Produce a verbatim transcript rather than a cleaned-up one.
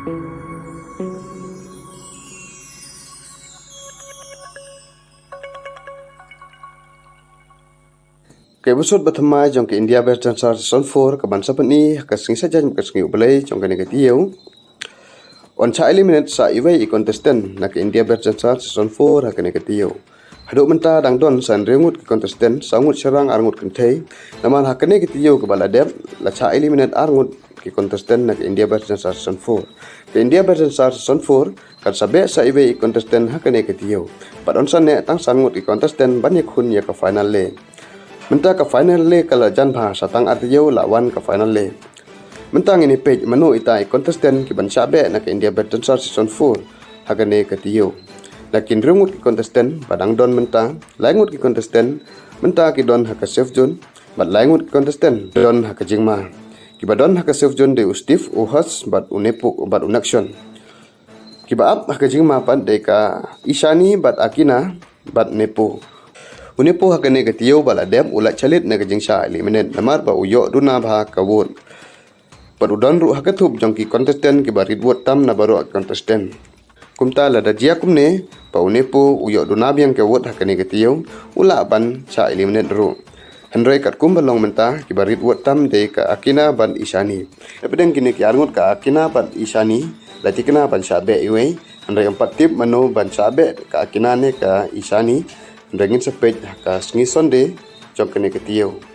Ka episode ba thymmai jong ka India Best Dancer Season four ka ban sa pyni ha ka sngi Saitjaiñ bad ka sngi U Blei jong kane ka taïew. Yn shah eliminate sa iwei i contestant na ka India Best Dancer Season four ha kane ka taïew. Haduh mynta dang don sa hynriew ngut ki contestant, saw ngut shynrang ar ngut kynthei. Namar ha kane ka taïew kaba la dep la shah eliminate ar ngut ki contestant na ka India Best Dancer Season four. Ka India Best Dancer Season four kan sa beh sa iwei i contestant ha kane ka taïew. Bad yn sa neh tang san ngut ki contestant ban ïakhun ïa ka final leh. Mynta ka final leh ka la jan bha, sa tang ar taïew la wan ka final leh. Mynta ngin ïa peit mano ita i contestant ki ban shah beh na ka India Best Dancer Season four ha kane ka taïew. La ki hynriew ngut ki contestant ba dang don mynta, lai ngut ki contestant mynta ki don ha ka safe zone, bad lai ngut ki contestant don ha ka jingma. Kiba don ha ka safe zone dei u Steve, u Hers, bad u Nepo, bad u Nakshon. Kiba ap ha ka jingma pat dei ka Ishani bad Akina bad Nepo. U Nepo ha kane ka taïew ba la dep u la shalit na ka jingshah eliminate namar ba u ïoh duna bha ka vote. Bad u don ruh ha ka thup jong ki contestant kiba rit vote tam na baroh ki contestant. Kumta lada jia kumne ba u Nepo u ïoh duna biang ka vote ha kane ka taïew, u lah ban shah eliminate ruh. Hynrei katkum ba long mynta kiba rit vote tam dei ka Akina bad Ishani. Hapdeng kine ki ar ngut ka Akina bad Ishani la thikna ban shah beh iwei. Hynrei ym pat tip mano ban shah beh, ka Akina ne ka Ishani. Hynrei ngin sa peit ha ka sngi Sunday jong kane ka taïew.